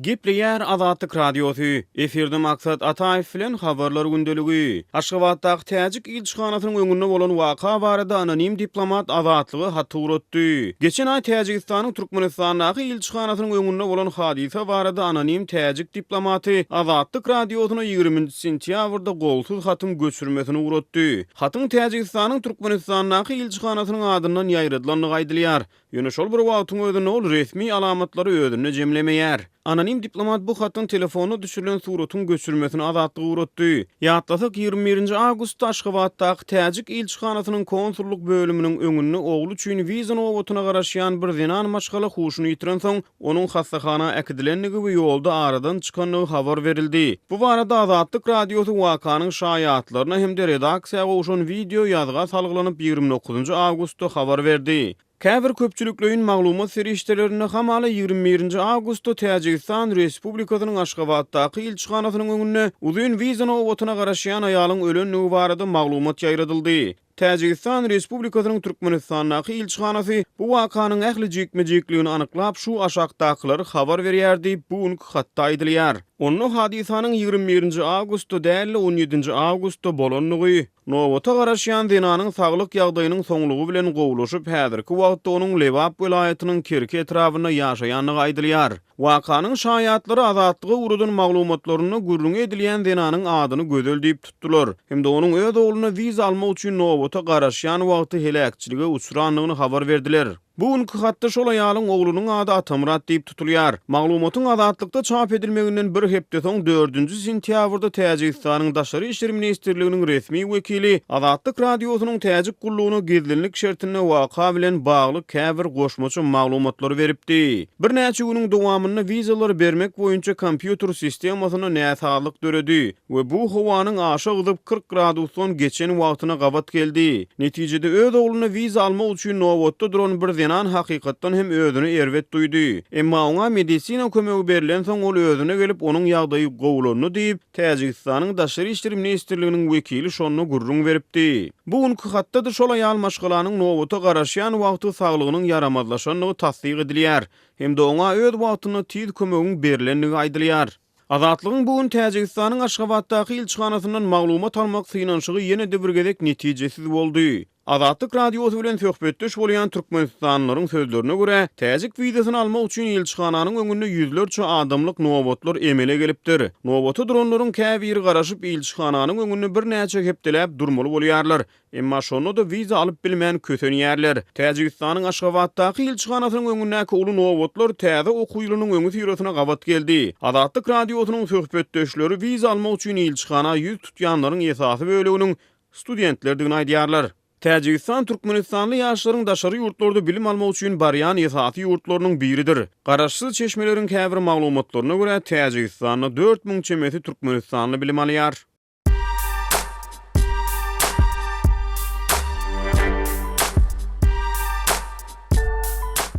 Gepleýär Azatlyk Radiosy, Efirde Maksat Ataýew bilen Habarlar gündeligi. Aşgabatdaky täjik ilçihanasynyň öňünde bolan waka barada anonim diplomat Azatlyga hat ugratdy. Geçen aý Täjigistanyň Türkmenistandaky ilçihanasynyň öňünde bolan hadysa barada anonim täjik diplomaty Azatlyk Radiosyna ýigriminji sentýabrda golsuz hatyň göçürmesini ugratdy. Hatyň Täjigistanyň Türkmenistandaky ilçihanasynyň adyndan ýaýradylandygy aýdylýar. Ýöne şol bir wagtyň özünde ol resmi alamatlary özünde jemlemeýär. Anonim diplomat bu hatdan telefonda düşürilen suratyň göçürmesini Azatlyga ugratdy. Ýatlasak, 21 nji awgustda Aşgabatdaky täjik ilçihanasynyň konsullyk bölüminiň öňünde ogly üçin wiza nobatyna garaşýan bir zenan maşgala huşuny ýitirensoň, onuň hassahana äkidilendigi we ýolda aradan çykandygy habar berildi. Bu barada Azatlyk Radiosy wakanyň şaýatlaryna hem-de redaksiýa gowşan wideo ýazga salgylanyp, 29 njy awgustda habar berdi. Käbir köpçülikleýin maglumat serişdelerinde hamala 21 nji awgustda Täjigistan Respublikasynyň Aşgabatdaky ilçihanasynyň öňünde uzyn wiza nobatyna garaşýan aýalyň ölendigi barada maglumat ýaýradyldy. Täjigistan Respublikasynyň Türkmenistandaky ilçihanasy bu wakanyň ähli jikme-jikligini anyklap, şu aşakdakylary habar berýär diýip, bu günki hatda aýdylýar. Onda hadysanyň 21 nji awgustda däl-de, 17 nji awgustda bolandygy, Nobata garaşýan zenanyň saglyk ýagdaýynyň soňlugy bilen gowulaşyp, häzirki wagtda onuň Lebap welaýatynyň Kerki etrabynda ýaşaýandygy aýdylýar. Wakanyň şaýatlary Azatlyga ugradan maglumatlarynda gürrüňi edilýän zenanyň adyny Gözel diýip tutdular hem-de onuň öz ogluna wiza almak üçin nobata garaşýan wagty heläkçilige uçrandygyny habar berdiler. Bu günki hatda şol aýalyň oglunyň ady Atamyrat diýip tutulýar. Maglumatyň Azatlykda çap edilmeginden bir hepde soň, dördünji sentýabrda Täjigistanyň Daşary işler ministrliginiň resmi wekili Azatlyk Radiosynyň Täjik gullugyna gizlinlik şertinde waka bilen bagly käbir goşmaça maglumatlary beripdi. Birnäçe günüň dowamynda wizalary bermek boýunça kompýuter sistemasynda näsazlyk döredi. We bu howanyň aşa gyzyp 40 gradusdan geçen wagtyna gabat geldi. Netijede öz ogluna wiza almak üçin nobatda duran bir zenan hakykatdan hem özüni erbet duýdy. Emma oňa medisina kömegi berlensoň ol özüne gelip onuň ýagdaýy gowulandy diýip, Täjigistanyň Daşary işler ministrliginiň wekili şonda gürrüň beripdi. Bu günki hatda-da şol aýal maşgalanyň nobata garaşýan wagty saglygynyň ýaramazlaşandygy tassyk edilýär hem-de oňa öz wagtynda tiz kömegiň berlendigi aýdylýar. Azatlygyň bu gün Täjigistanyň Aşgabatdaky ilçihanasyndan maglumat almak synanyşygy ýene-de bir gezek netijesiz boldy. Azatlyk Radiosy bilen söhbetdeş bolýan türkmenistanlylaryň sözlerine görä, täjik wizasyny almak üçin ilçihananyň öňünde ýüzlerçe adamlyk nobatlar emele gelipdir. Nobata duranlaryň käbiri garaşyp ilçihananyň öňünde birnäçe hepdeläp durmaly bolýarlar. Emma şonda-da wiza alyp bilmän kösenýärler. Täjigistanyň Aşgabatdaky ilçihanasynyň öňündäki uly nobatlar täze okuw ýylynyň öňüsyrasyna gabat geldi. Azatlyk Radiosynyň söhbetdeşleri wiza almak üçin ilçihana ýüz tutýanlaryň esasy böleginiň studentlerdigini aýdýarlar. Täjigistan türkmenistanly ýaşlaryň daşary ýurtlarda bilim almak üçin barýan esasy ýurtlarynyň biridir. Garaşsyz çeşmeleriň käbir maglumatlaryna görä, Täjigistanda 4000 çemesi türkmenistanly bilim alýar.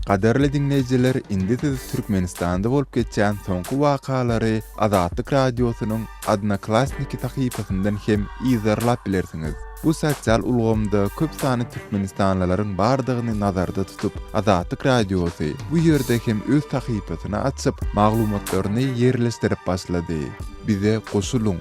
Gadyrly diňleýjiler indi siz Türkmenistanda bolup geçýän soňky wakalary Azatlyk Radiosynyň Odnoklassniki sahypasyndan hem yzarlap bilersiňiz. Bu sosial ulgamda köp sanly türkmenistanlylaryň bardygyny nazarda tutup, Azatlyk Radiosy bu ýerde hem öz sahypasyny açyp, maglumatlaryny ýerleşdirip başlady. Bize goşulyň!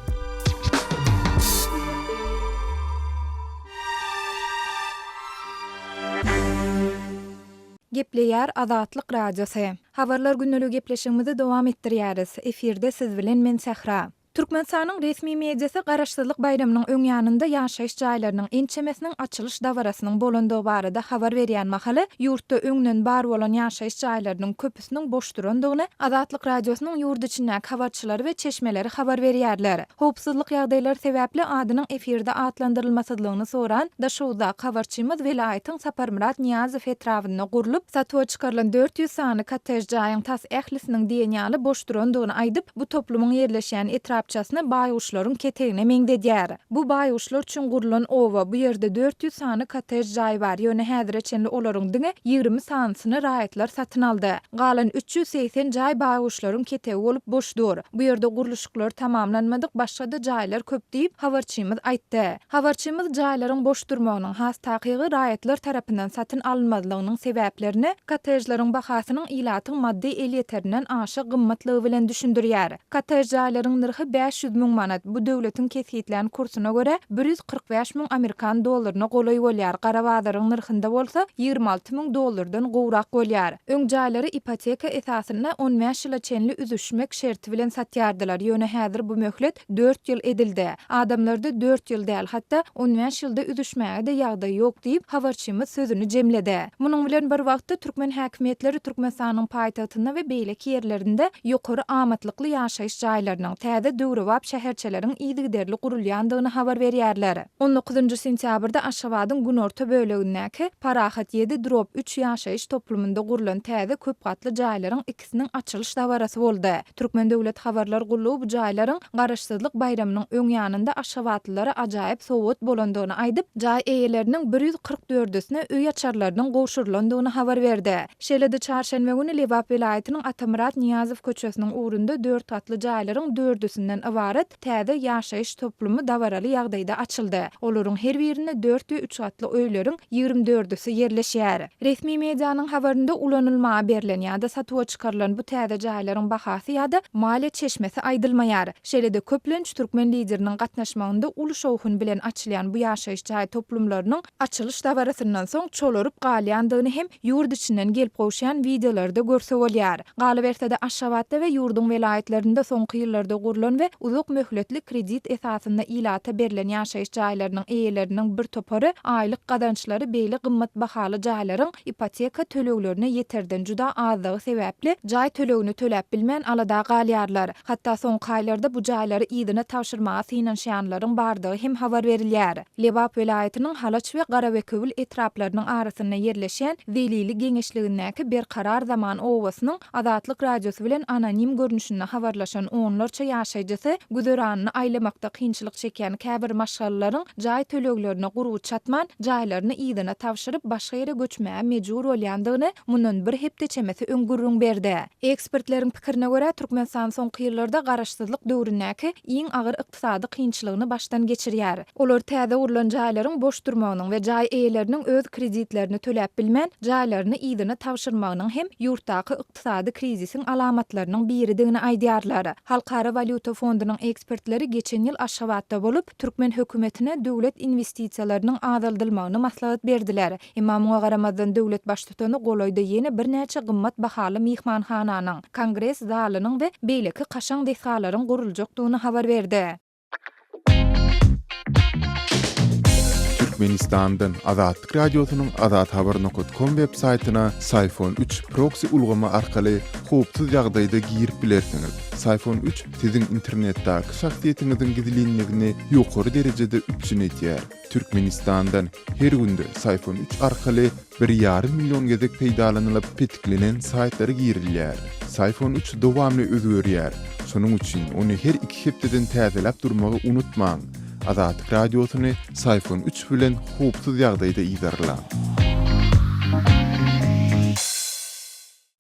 Gepleýär Azatlyk Radiosy. Habarlar gündeligi gepleşigimizi dowam etdirýäris. Efirde siz bilen men Sähra. Türkmenistanyň resmi mediasy Garaşsyzlyk baýramynyň öň ýanynda ýaşaýyş jaýlarynyň ençemesiniň açylyş dabarasynyň bolandygy barada habar berýän mahaly, ýurtda öňden bar bolan ýaşaýyş jaýlarynyň köpüsiniň boş durandygyny Azatlyk Radiosynyň ýurt içindäki habarçylary we çeşmeleri habar berýärler. Howpsuzlyk ýagdaýlary sebäpli adynyň efirde atlandyrylmasyzlygyny soran Daşoguzdaky habarçymyz welaýatyň Saparmyrat Nyýazow etrabynda gurlup, satuwa çykarylan 400 sany kottej jaýyň tas ählisiniň diýen ýaly boş durandygyny aýdyp, bu toplumyň ýerleşýän etrapçasynyň. etrapçasyny baýguşlaryň ketegine meňzedýär. Bu baýguşlar üçin gurlan oba, bu ýerde 400 sany kottej jaý bar, ýöne häzire çenli olaryň diňe 20 sanysyny raýatlar satyn aldy. Galan 380 jaý baýguşlaryň ketegi bolup boş dur. Bu ýerde gurluşyklary tamamlanmadyk başga-da jaýlar köp diýip, habarçymyz aýtdy. Habarçymyz jaýlaryň boş durmagynyň, has takygy raýatlar tarapyndan satyn alynmazlygynyň sebäplerini kottejleriň bahasynyň ilatyň maddy elýeterinden aşa gymmatlygy bilen düşündirýär. Kottej jaýlaryň nyrhy 500 müň manat, bu döwletiň kesgitlän kursuna görä, 145 müň amerikan dollaryna golaý bolýar, gara bazaryň nyrhynda bolsa 26 müň dollardan gowrak bolýar. Öň jaýlary ipoteka esasynda on bäş ýyla çenli üzüşmek şerti bilen satýardylar, ýöne häzir bu möhlet dört ýyl edildi. Adamlarda dört ýyl däl, hatda on bäş ýylda üzüşmäge-de ýagdaý ýok diýip, habarçymyz sözüni jemledi. Munuň bilen bir wagtda, türkmen häkimiýetleri Türkmenistanyň paýtagtynda we beýleki ýerlerinde ýokary amatlykly ýaşaýyş jaýlarynyň, täze döwrebap şäherçeleriň yzygiderli gurulýandygyny habar berýärler. On dokuzynjy sentýabrda Aşgabadyň günorta bölegindäki Parahat ýedi drob üç ýaşaýyş toplumynda gurlan täze köp gatly jaýlaryň ikisiniň açylyş dabarasy boldy. Türkmen döwlet habarlar gullugy bu jaýlaryň Garaşsyzlyk baýramynyň öň ýanynda aşgabatlylara ajaýyp sowgat bolandygyny aýdyp, jaý eýeleriniň bir ýüz 44-üsine öý açarlarynyň gowşurylandygyny habar berdi. Şeýle-de çarşenbe güni Lebap welaýatynyň Atamyrat Nyýazow köçesiniň ugrunda dört gatly jaýlaryň dördüsinden ybarat Täze ýaşaýyş toplumy dabaraly ýagdaýda açyldy. Olaryň her birinde dört we üç gatly öýleriň ýigrimi dördüsi ýerleşýär. Resmi medianyň habarynda ulanylmaga berlen ýa-da satuwa çykarylan bu täze jaýlaryň bahasy ýa-da maliýe çeşmesi aýdylmaýar. Şeýle-de köplenç türkmen Lideriniň gatnaşmagynda uly şowhun bilen açylýan bu ýaşaýyş jaý toplumlarynyň açylyş dabarasyndan soň çolaryp galýandygyny hem ýurt içinden gelip gowuşýan wideolarda görse bolýar. Galyberse-de, Aşgabatda we ýurduň welaýatlarynda soňky ýyllarda gurlan we uzak möhletli kredit esasynda ilata berlen ýaşaýyş jaýlarynyň eýeleriniň bir topary aýlyk gazançlary beýle gymmat bahaly jaýlaryň ipoteka töleglerine ýeterden juda azlygy sebäpli jaý tölegini töläp bilmän alada galýarlar. Hatda soňky aýlarda bu jaýlary yzyna tabşyrmaga synanyşýanlaryň bardygy hem habar berilýär. Lebap welaýatynyň Halaç we Garabekewül etraplarynyň arasynda ýerleşýän Zelili geňeşligindäki Berkarar zaman obasynyň Azatlyk Radiosy bilen anonim görnüşinde habarlaşan onlarça ýaşaýjysy güzeranyny aýlamakda kynçylyk çekýän käbir maşgalalaryň jaý töleglerine gurby çatman, jaýlaryny yzyna tabşyryp, başga ýere göçmäge mejbur bolýandygyny mundan bir hepde çemesi öň gürrüň berdi. Ekspertleriň pikirine görä, Türkmenistan soňky ýyllarda garaşsyzlyk döwründäki iň agyr ykdysady kynçylygyny başdan geçirýär. Olar täze gurlan jaýlaryň boş durmagynyň we jaý eýeleriniň öz kreditlerini töläp bilmän, jaýlaryny yzyna tabşyrmagynyň hem ýurtdaky ykdysady krizisiň alamatlarynyň biridigini aýdýarlar. Halkara walýuta fondunyň ekspertleri geçen ýyl Aşgabatda bolup, türkmen hökümetine döwlet inwestisiýalarynyň azaldylmagyny maslahat berdiler. Emma muňa garamazdan döwlet baştutany golaýda ýene birnäçe gymmat bahaly myhmanhananyň, kongres zalynyň we beýleki kaşaň desgalaryň guruljakdygyny habar berdi. Türkmenistandan Azatlyk Radiosynyň azathabar nokat kom web saýtyna Syfon üç proksi ulgamy arkaly howpsuz ýagdaýda girip bilersiňiz. Syfon üç siziň internetdäki şahsyýetiňiziň gizlinligini ýokary derejede üpjün edýär. Türkmenistandan her günde Syfon üç arkaly bir ýarym million gezek peýdalanylyp petiklenen saýtlara girilýär. Syfon üç dowamly özgerýär. Şonuň üçin ony her iki hepdeden täzeläp durmagy unutmaň. Azatlyk Radiosyny Syfon üç bilen howpsuz ýagdaýda yzarlaň.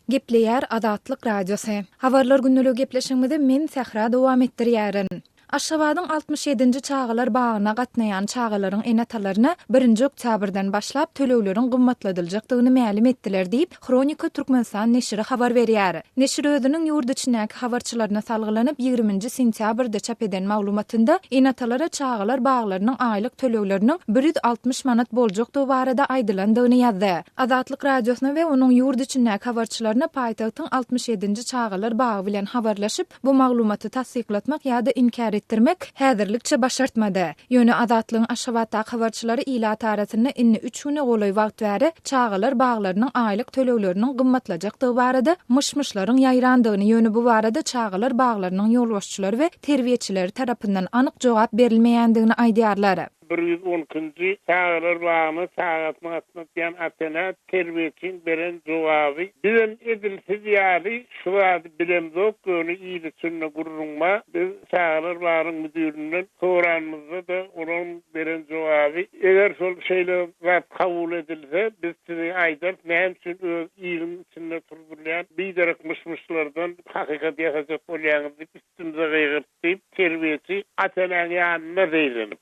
Gepleýär Azatlyk Radiosy. Habarlar gündeligi gepleşigimizi men Sähra dowam etdirýärin. Aşgabadyň 67-nji çagalar bagyna gatnaýan çagalaryň ene-atalaryna birinji oktýabrdan başlap tölegleriň gymmatladyljakdygyny mälim etdiler diýip, Hronika Türkmenistan neşiri habar berýär. Neşir özüniň ýurt içindäki habarçylaryna salgylanyp, ýigriminji sentýabrda çap eden maglumatynda ene-atalara çagalar baglarynyň aýlyk tölegleriniň 160 manat boljakdygy barada aýdylandygyny ýazdy. Azatlyk Radiosyna we onuň ýurt içindäki habarçylaryna paýtagtyň 67-nji çagalar bagy bilen habarlaşyp, bu maglumaty tassyklatmak ýa-da inkär etdirmek häzirlikçe başartmady. Ýöne Azatlygyň Aşgabatdaky habarçylary ilat arasynda indi üç güne golaý wagt bäri çagalar baglarynyň aýlyk tölegleriniň gymmatlajakdygy barada myş-myşlaryň ýaýrandygyny, ýöne bu barada çagalar baglarynyň ýolbaşçylary we terbiýeçileri tarapyndan anyk jogap berilmeýändigini aýdýarlar. 112-nji çagalar bagyna çagasyny gatnatýan ata-enä terbiýeçiň beren jogaby, Bizem edil siz ýaly şu zady bilemzok, ýöne il içinde gürrüň bar. Biz çagalar bagynyň müdirinden soranymyzda-da olaryň beren jogaby, Eger şol şeýle zat kabul edilse, biz size aýdarys, näme üçin öz iliň içinde turdulýan biderek myş-myşlardan hakykat ýasajak bolýaňyz diýip üstümize gygyryp diýip, terbiýeçi ata-enäň ýanynda zeýrenipdir.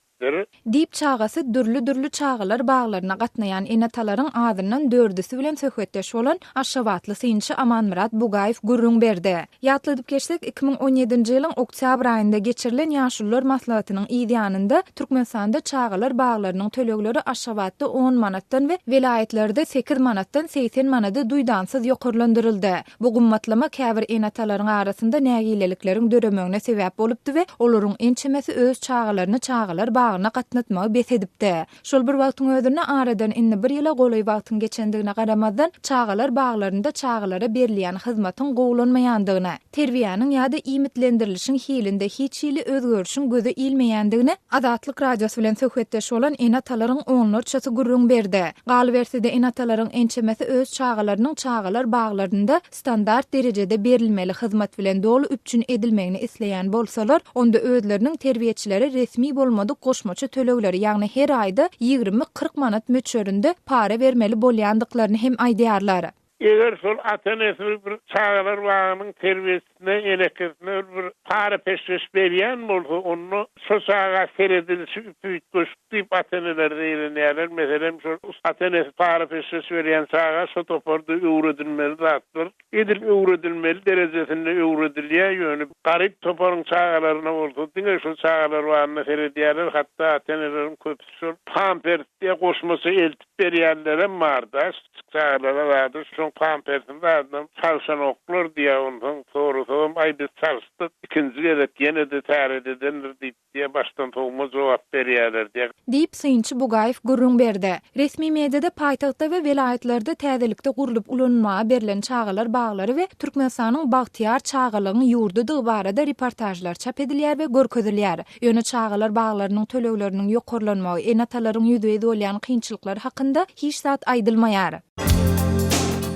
Diýip, çagasy dürli-dürli çagalar baglaryna gatnaýan ene-atalaryň azyndan dördüsi bilen söhbetdeş bolan aşgabatly synçy Amanmyrat Bugaýew gürrüň berdi. Ýatladyp geçsek, 2017-nji ýylyň oktýabr aýynda geçirilen Ýaşulular maslahatynyň yz ýanynda Türkmenistanda çagalar baglarynyň tölegleri Aşgabatda on manatdan we welaýatlarda sekiz manatdan 80 manada duýdansyz ýokarlandyryldy. Bu gymmatlama käbir ene-atalaryň arasynda nägilelikleriň döremegine sebäp bolupdy we olaryň ençemesi öz çagalaryny çagalar bagyna gatnatmagy bes edipdi. Şol bir wagtyň özünde aradan indi bir ýyla golaý wagtyň geçendigine garamazdan, çagalar baglarynda çagalara berilýän hyzmatyň gowulanmaýandygyny, terbiýäniň ýa-da iýmitlendirilişiň hilinde hiç hili özgerişiň göze ilmeýändigini Azatlyk Radiosy bilen söhbetdeş bolan ene-atalaryň onlarçasy gürrüň berdi. Galyberse-de, ene-atalaryň ençemesi öz çagalarynyň çagalar baglarynda standart derejede berilmeli hyzmat bilen doly üpjün edilmegini isleýän bolsalar, onda özleriniň terbiýeçilere resmi bolmadyk goşmaça tölegleri, ýagny her aýda 20-40 manat möçberinde para bermeli bolýandyklaryny hem aýdýarlar. Eger şol ata-enesi bir çagalar bagynyň terbiýeçisine, enekesine bir para-peşgeş berýän bolsa, onda şo çaga seredilişi üp-üýtgeşik diýip ata-eneler zeýrenýärler. Meselem, şol ata-enesi para-peşgeş berýän çaga şo toparda öwredilmeli zatlar edil öwredilmeli derejesinde öwredilýär, ýöne garyp toparyň çagalaryna bolsa diňe şol çagalar bagyna seredýärler, hatda ata-eneleriň köpüsi şol pampers diýe goşmaça eltip berýänlerem bar-da, çagalara zady şoň pampersini zadynam çalşanoklar diýýär, onsoň sorasagam aý biz çalyşdyk, ikinji gezek ýene-de täret edendir diýip diýýär, başdan sowma jogap berýärler diýýär. Diýip, synçy Bugaýew gürrüň berdi. Resmi mediada paýtagtda we welaýatlarda täzelikde gurlup ulanylmaga berlen çagalar baglary we Türkmenistanyň bagtyýar çagalygyň ýurdudygy barada reportažlar çap edilýär we görkezilýär. Ýöne çagalar baglarynyň tölegleriniň ýokarlanmagy, ene-atalaryň ýüzbe-ýüz bolýan kynçylyklary hakynda hiç zat aýdylmaýar.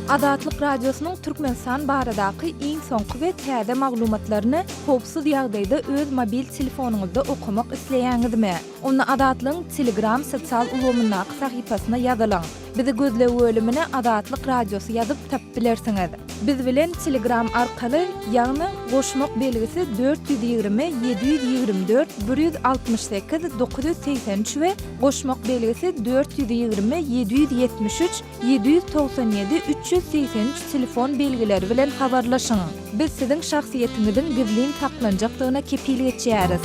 Azatlyk Radiosynyň Türkmenistan baradaky iň soňky we täze maglumatlaryny howpsuz ýagdaýda öz mobil telefonyňyzda okamak isleýäňizmi? Onda Azatlygyň Telegram sosial ulgamyndaky sahypasyna ýazylyň. Bizi gözleg bölümine Azatlyk Radiosy ýazyp tapyp bilersiňiz. Biz bilen Telegram arkaly, ýagny goşmak belgisi 420 724 168 983 we goşmak belgisi 420 773 797 383 telefon belgileri bilen habarlaşyň. Biz siziň şahsyýetiňiziň gizlin saklanjakdygyna kepil geçýäris.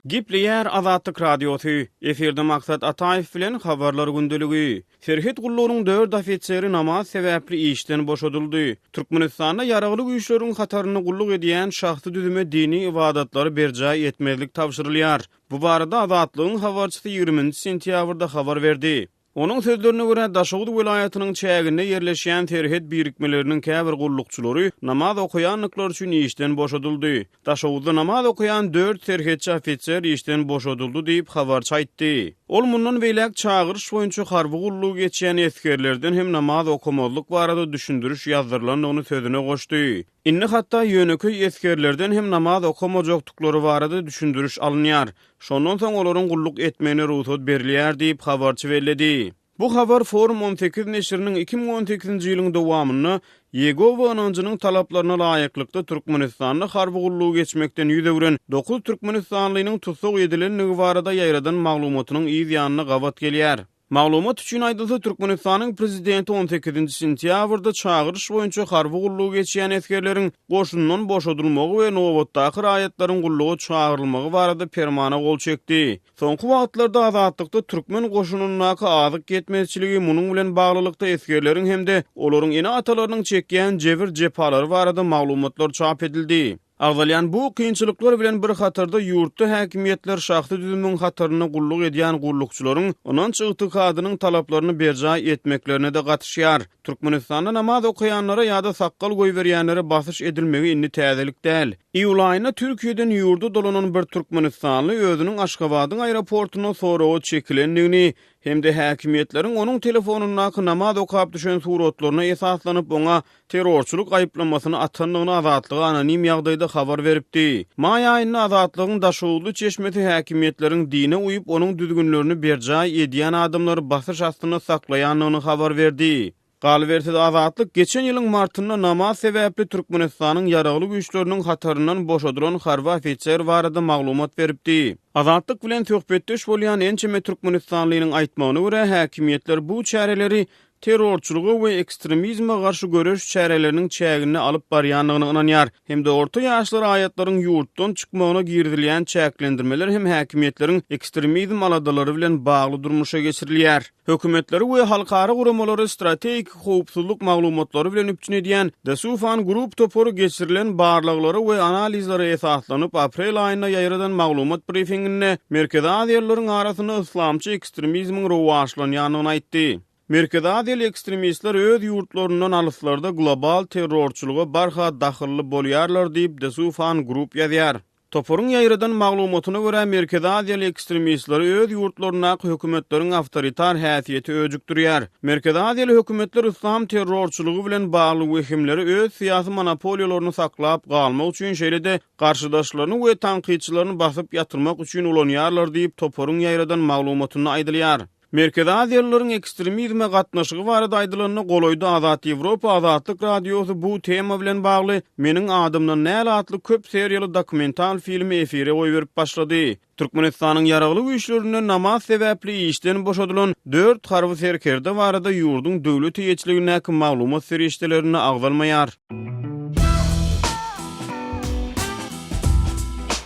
Gepleýär Azatlyk Radiosy, Efirde Maksat Ataýew bilen Habarlar gündeligi. Serhet gullugynyň dört ofiseri namaz sebäpli işden boşadyldy. Türkmenistanda Ýaragly Güýçleriň hatarynda gulluk edýän şahsy düzüme dini ybadatlary berjaý etmezlik tabşyrylýar. Bu barada Azatlygyň habarçysy ýigriminji sentýabrda habar berdi. Onuň sözlerine görä, Daşoguz welaýatynyň çäginde ýerleşýän serhet birikmeleriniň käbir gullukçylary namaz okaýandyklary üçin işden boşadyldy. Daşoguzda namaz okaýan dört serhetçi ofiser işden boşadyldy diýip, habarçy aýtdy. Ol mundan beýläk çagyryş boýunça harby gullugy geçýän esgerlerden hem namaz okamazlyk barada düşündiriş ýazdyrylandygyny sözüne goşdy. Indi hatda ýönekeý esgerlerden hem namaz okamajakdyklary barada düşündiriş alynýar. Şondan soň olaryň gulluk etmegine rugsat berilýär diýip, habarçy belledi. Bu habar Forum 18 neşiriniň 2018-nji ýylyň dowamynda Ýegowa ynanjynyň talaplaryna laýyklykda Türkmenistanda harby gullugy geçmekden ýüz öwren dokuz türkmenistanlynyň tussag edilendigi barada ýaýradan maglumatynyň yz ýanyna gabat gelýär. Maglumat üçin aýdylsa, Türkmenistanyň Prezidenti on sekizinji sentýabrda çagyryş boýunça harby gullugy geçýän esgerleriň goşundan boşadylmagy we nobatdaky raýatlaryň gulluga çagyrylmagy barada permana gol çekdi. Soňky wagtlarda Azatlykda türkmen goşunyndaky azyk ýetmezçiligi, munuň bilen baglylykda esgerleriň hem-de olaryň ene-atalarynyň çekýän jebir-jepalary barada maglumatlar çap edildi. Agzalýan bu kynçylyklar bilen bir hatarda ýurtda häkimiýetler şahsy düzümiň hatarynda gulluk edýän gullukçylaryň ynanç-ygtykadynyň talaplaryny berjaý etmeklerine-de gatyşýar. Türkmenistanda namaz okaýanlara ýa-da sakgal goýberýänlere basyş edilmegi indi täzelik däl. Iýul aýynda Türkiýeden ýurda dolanan bir türkmenistanly özüniň Aşgabadyň aeroportunda soraga çekilendigini hem-de häkimiýetleriň onuň telefonyndaky namaz okap düşen suratlaryna esaslanyp oňa terrorçylyk aýyplamasyny atandygyny Azatlyga anonim ýagdaýda habar beripdi. Maý aýynda Azatlygyň daşoguzly çeşmesi häkimiýetleriň dine uýup, onuň düzgünlerini berjaý edýän adamlary basyş astynda saklaýandygyny habar berdi. Galyberse-de, Azatlyk geçen ýylyň martynda namaz sebäpli Türkmenistanyň Ýaragly Güýçleriniň hataryndan boşadylan harby ofiser barada maglumat beripdi. Azatlyk bilen söhbetdeş bolýan ençeme türkmenistanlynyň aýtmagyna görä, häkimiýetler bu çäreleri terrorçylyga we ekstremizme garşy göreş çäreleriniň çäginde alyp barýandygyna ynanýar hem-de orta ýaşly raýatlaryň ýurtdan çykmagyna girizilýän çäklendirmeler hem häkimiýetleriň ekstremizm aladalary bilen bagly durmuşa geçirilýär. Hökümetleri we halkara guramalary strategik howpsuzlyk maglumatlary bilen üpjün edýän The Soufan Group topary geçirilen barlaglara we analizlere esaslanyp, aprel aýynda ýaýradan maglumat brifinginde Merkezi Aziýalylaryň arasynda yslamçy ekstremizmiň rowaçlanýandygyny aýtdy. Merkezi Aziýaly ekstremistler öz ýurtlaryndan alyslarda global terrorçylyga barha dahylly bolýarlar diýip, The Soufan Group ýazýar. Toparyň ýaýradan maglumatyna görä, Merkezi Aziýaly ekstremistleri öz ýurtlaryndaky hökümetleriň awtoritar häsiýeti öjükdirýär. Merkezi Aziýaly hökümetler yslam terrorçylygy bilen bagly wehimleri öz syýasy monopoliýalaryny saklap galmak üçin, şeýle-de garşydaşlaryny we tankytçylaryny basyp ýatyrmak üçin ulanýarlar diýip, toparyň ýaýradan maglumatynda aýdylýar. Merkezi Aziýalylaryň ekstremizme gatnaşygy barada aýdylanda, golaýda Azat Ýewropa Azatlyk Radiosy bu tema bilen bagly Meniň adymdan näl atly köp seriýaly dokumental filmi efire goýberip başlady. Türkmenistanyň Ýaragly Güýçlerinden namaz sebäpli işden boşadylan dört harby serkerde barada ýurduň döwlet eýeçiligindäki maglumat serişdelerinde agzalmaýar.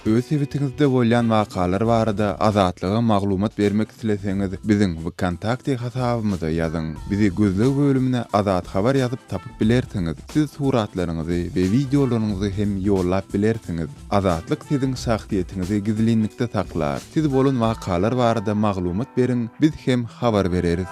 Öz sebitiňizde bolýan wakalar barada Azatlyga maglumat bermek isleseňiz, biziň Wkontakte hasabymyza ýazyň. Bizi gözleg bölümine Azat Habar ýazyp tapyp bilersiňiz. Siz suratlaryňyzy we wideolaryňyzy hem ýollap bilersiňiz. Azatlyk siziň şahsyýetiňizi gizlinlikde saklar. Siz bolan wakalar barada maglumat beriň, biz hem habar bereris.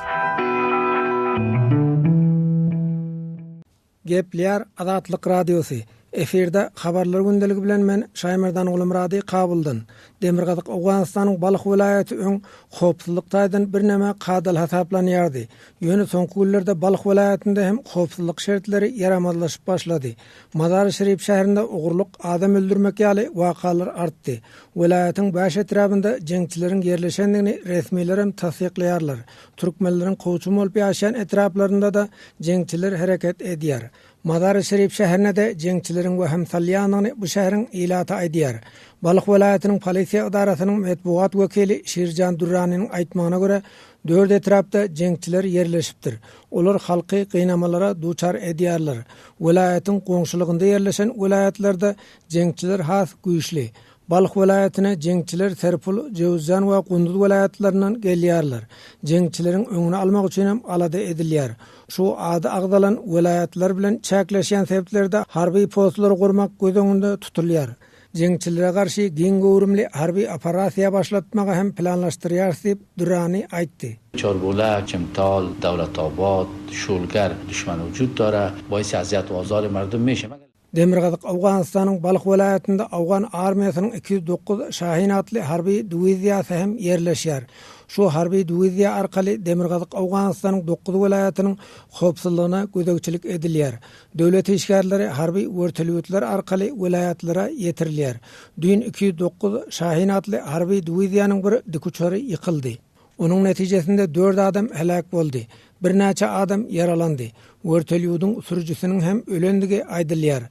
Gepleýär Azatlyk Radiosy. Efirde Habarlar gündeligi bilen men Şaýmerdan Gulumyrady Kabuldan. Demirgazyk Owganystanyň Balh welaýaty öň howpsuzlyk taýdan birneme kadaly hasaplanýardy. Ýöne soňky günlerde Balh welaýatynda hem howpsuzlyk şertleri ýaramazlaşyp başlady. Mazary-Şerif şäherinde ogurlyk, adam öldürmek ýaly wakalar artdy. Welaýatyň bäş etrabynda jeňçileriň ýerleşendigini resmilerem tassyklaýarlar. Türkmenleriň kowçum bolup ýaşaýan etraplarynda-da jeňçiler hereket edýär. Mazary-Şerif şäherine-de jeňçileriň wehim salýandygyny bu şäheriň ilaty aýdýar. Balh welaýatynyň polisiýa edarasynyň metbugat wekili Şirjan Dürranynyň aýtmagyna görä, dört etrapda jeňçiler ýerleşipdir. Olar halky gynamalara duçar edýärler. Welaýatyň goňşulygynda ýerleşen welaýatlarda jeňçiler has güýçli. Balh welaýatyna jeňçiler Serpul, Jöwüzjan we Gunduz welaýatlaryndan gelýärler. Jeňçileriň öňüni almak üçin hem alada edilýär. Şu ady agzalan welaýatlar bilen çäkleşýän sebitlerde harby postlary gurmak göz öňünde tutulýar. Jeňçilere garşy giň göwrümli harby operasiýa başlatmagy hem planlaşdyrýarys diýip, Durani aýtdy. Çorbolak, Çimtal, Dawlatabat, Şulgar duşman wujud dara, boisi aziyat we azori mardum meşe. Demirgazyk Owganystanyň Balh welaýatynda owgan armiýasynyň 209 Şahin atly harby diwiziýasy hem ýerleşýär. Şu harby diwiziýa arkaly Demirgazyk Owganystanyň dokuz welaýatynyň howpsuzlygyna gözegçilik edilýär. Döwlet işgärleri harby wertolýotlar arkaly welaýatlara ýetirilýär. Düýn 209 Şahin atly harby diwiziýanyň bir dikuçary ýykyldy. Onuň netijesinde dört adam heläk boldy, birnäçe adam ýaralandy. Wertolýodyň sürüjisiniň hem ölendigi aýdylýar.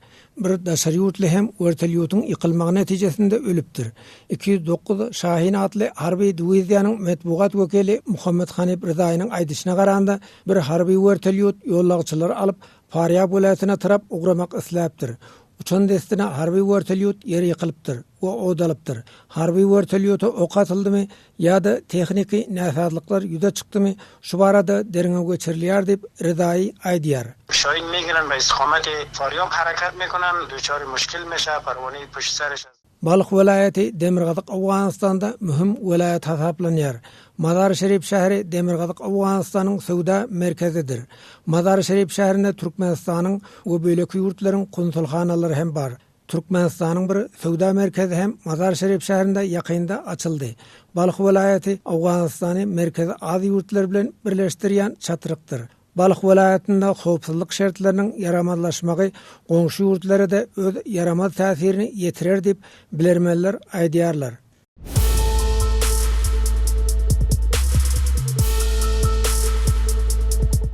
Bir daşary ýurtly hem wertolýotyň ýykylmagy netijesinde ölüpdir. 209 Şahin atly harby diwiziýanyň metbugat wekili Muhammet Hanif Ryzaýynyň aýdyşyna garanda, bir harby wertolýot ýolagçylary alyp, Farýab welaýatyna tarap ugramak isläpdir. Uçan dessine harby wertolýot ýere ýykylypdyr we ot alypdyr. Harby wertolýota ok atyldymy ýa-da tehniki näsazlyklar ýüze çykdymy, şu barada derňew geçirilýär diýip, Rezaýi aýdýar. Şahin megiren be istiqameti Faryab harakat mikonan duçari muşkil mişe parwani puşt sereş az. Balh welaýaty Demirgazyk Owganystanda möhüm welaýat hasaplanýar. Mazar-i-Şerif şäheri Demirgazyk Owganystanyň söwda merkezidir. Mazar-i-Şerif şäherinde Türkmenistanyň we beýleki ýurtlaryň konsulhanalary hem bar. Türkmenistanyň bir söwda merkezi hem Mazar-i-Şerif şäherinde ýakynda açyldy. Balh welaýaty Owganystany Merkezi Aziýa ýurtlary bilen birleşdirýän çatrykdyr. Balh welaýatynda howpsuzlyk şertleriniň ýaramazlaşmagy goňşy ýurtlara-da öz ýaramaz täsirini ýetirer diýip, bilermenler aýdýarlar.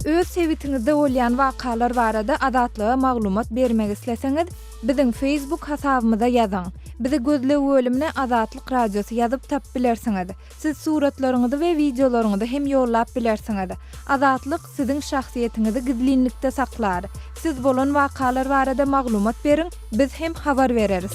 Öz sebitiňizde bolýan wakalar barada Azatlyga maglumat bermek isleseňiz, biziň Facebook hasabymyza ýazyň. Bizi gözleg bölümine Azatlyk Radiosy ýazyp tapyp bilersiňiz. Siz suratlaryňyzy we wideolaryňyzy hem ýollap bilersiňiz. Azatlyk siziň şahsyýetiňizi gizlinlikde saklar. Siz bolan wakalar barada maglumat beriň, biz hem habar bereris.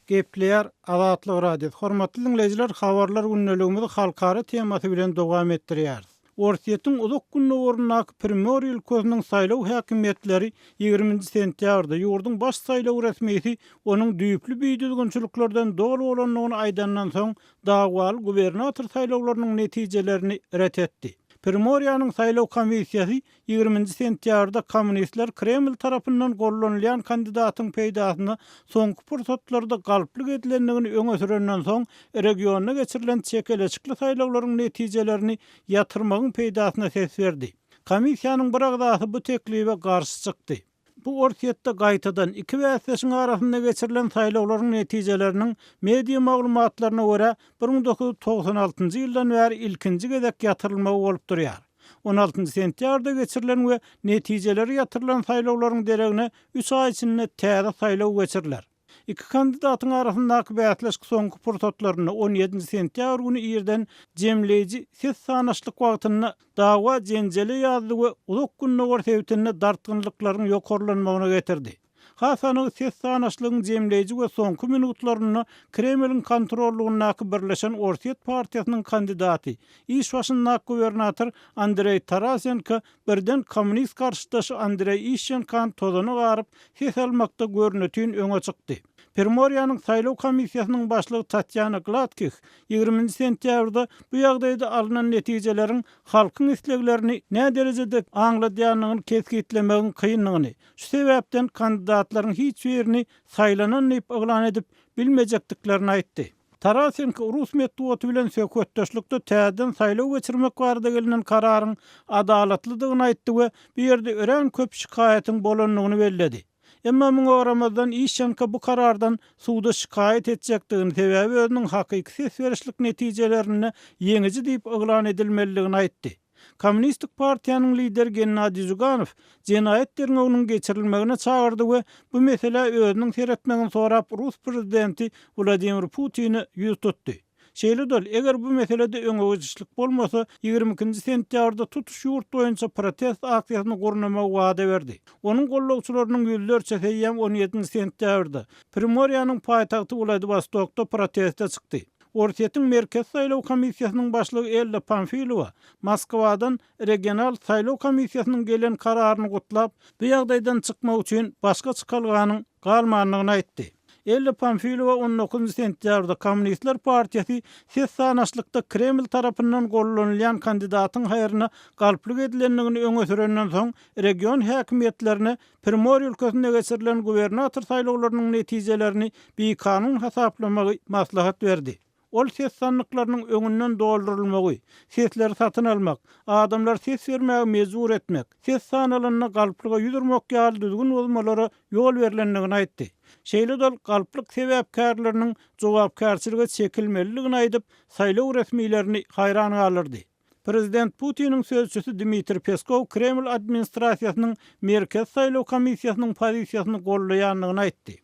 Gepleýär Azatlyk Radiosy. Hormatly diňleýjiler, Habarlar gündeligimizi halkara temasy bilen dowam etdirýäris. Orsýetiň Uzak Gündogaryndaky Primorýe ülkesiniň saýlaw häkimiýetleri ýigriminji sentýabrda ýurduň baş saýlaw resmisi onuň düýpli bidüzgünçiliklerden doly bolandygyny aýdandan soň, dawaly gubernator saýlawlarynyň netijelerini ret etdi. Primorýäniň saýlaw komissiýasy Ýigriminji sentýabrda kommunistler Kreml tarapyndan gollanylýan kandidatyň peýdasyna soňky pursatlarda galplyk edilendigini öňe sürenden soň, regionda geçirilen çekeleşikli saýlawlaryň netijelerini ýatyrmagyň peýdasyna ses berdi. Komissiýanyň bir agzasy bu teklibe garşy çykdy. Bu Orsýetde gaýtadan iki bäsdeşiň arasynda geçirilen saýlawlaryň netijeleriniň media maglumatlaryna görä, 1996 ýyldan bäri ilkinji gezek ýatyrylmagy bolup durýar. 16 sentýabrda geçirilen we netijeleri ýatyrylan saýlawlaryň deregine üç aý içinde täze saýlaw geçiriler. Iki kandidatyň arasyndaky bäsleşik soňky pursatlarynda, on ýedinji sentýabr güni irden jemleýji ses sanaşlyk wagtynda dawa-jenjele ýazdy we Uzak Gündogar sebitinde dartgynlyklaryň ýokarlanmagyna getirdi. Has anygy ses sanaşlygyň jemleýji we soňky minutlarynda Kremliň kontrollygyndaky Birleşen Orsýet partiýasynyň kandidaty, iş başyndaky gubernator Andreý Tarasenko birden kommunist garşydaşy Andreý Işçenkany tozana garyp, ses almakda görnetin öňe çykdy. Primorýanyň saýlaw komissiýasynyň başlygy Tatýana Gladkih ýigriminji sentýabrda bu ýagdaýda alnan netijeleriň halkyň isleglerini näderejede aňladýandygyny kesgitlemegiň kyndygyny, şu sebäpden kandidatlaryň hiç birini saýlanan diýip yglan edip bilmejekdiklerini aýtdy. Tarasenko rus metbugaty bilen söhbetdeşlikde täzeden saýlaw geçirmek barada gelnen kararyň adalatlydygyny aýtdy we bu ýerde örän köp şikaýatyň bolandygyny belledi. Emma muňa garamazdan Işçenko bu karardan suda şikaýat etjekdigini, sebäbi özüniň hakyky ses berişlik netijelerinde ýeňiji diýip yglan edilmelidigini aýtdy. Kommunistik partiýanyň lideri Gennadiý Zýuganow jenaýat derňewiniň geçirilmegine çagyrdy we bu meselä özüniň seretmegini sorap rus prezidenti Wladimir Putine ýüz tutdy. Şeýle-de ol, eger bu meselede öňegidişlik bolmasa, 22-nji sentýabrda tutuş ýurt boýunça protest aksiýasyny gurnamagy wada berdi. Onuň gollagçylarynyň ýüzlerçesi eýýäm on ýedinji sentýabrda Primorýanyň paýtagty Wladiwostokda proteste çykdy. Orsýetiň Merkezi saýlaw komissiýasynyň başlygy Ella Pamfilowa Moskwadan regional saýlaw komissiýasynyň gelen kararyny gutlap, bu ýagdaýdan çykmak üçin başga çykalganyň galmandygyny aýtdy. Ella Pamfilowa on dokuzynjy sentýabrda Kommunistler partiýasy ses sanaşlykda Kreml tarapyndan gollanylýan kandidatyň haýryna galplyk edilendigini öňe sürenden soň region häkimiýetlerine Primorýe ülkesinde geçirilen gubernator saýlawlarynyň netijelerini bikanun hasaplamagy maslahat berdi. Ol ses sandyklarynyň öňünden doldurylmagy, sesleri satyn almak, adamlary ses bermäge mejbur etmek, ses sanalanda galplyga ýüz urmak ýaly düzgün bozmalara ýol berlendigini aýtdy. Şeýle-de ol galplyk sebäpkärleriniň jogapkärçilige çekilmelidigini aýdyp, saýlaw resmilerini haýran galdyrdy. Prezident Putiniň sözçüsi Dmitriý Peskow Kreml administrasiýasynyň Merkezi saýlaw komissiýasynyň pozisiýasyny goldaýandygyny aýtdy.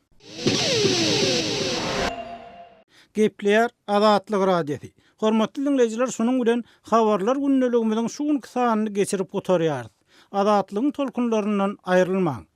Gepleýär Azatlyk Radiosy. Hormatly diňleýjiler şunuň bilen Habarlar gündeligimiziň şu günki sanyny geçirip gutarýarys. Azatlygyň tolkunlaryndan aýrylmaň!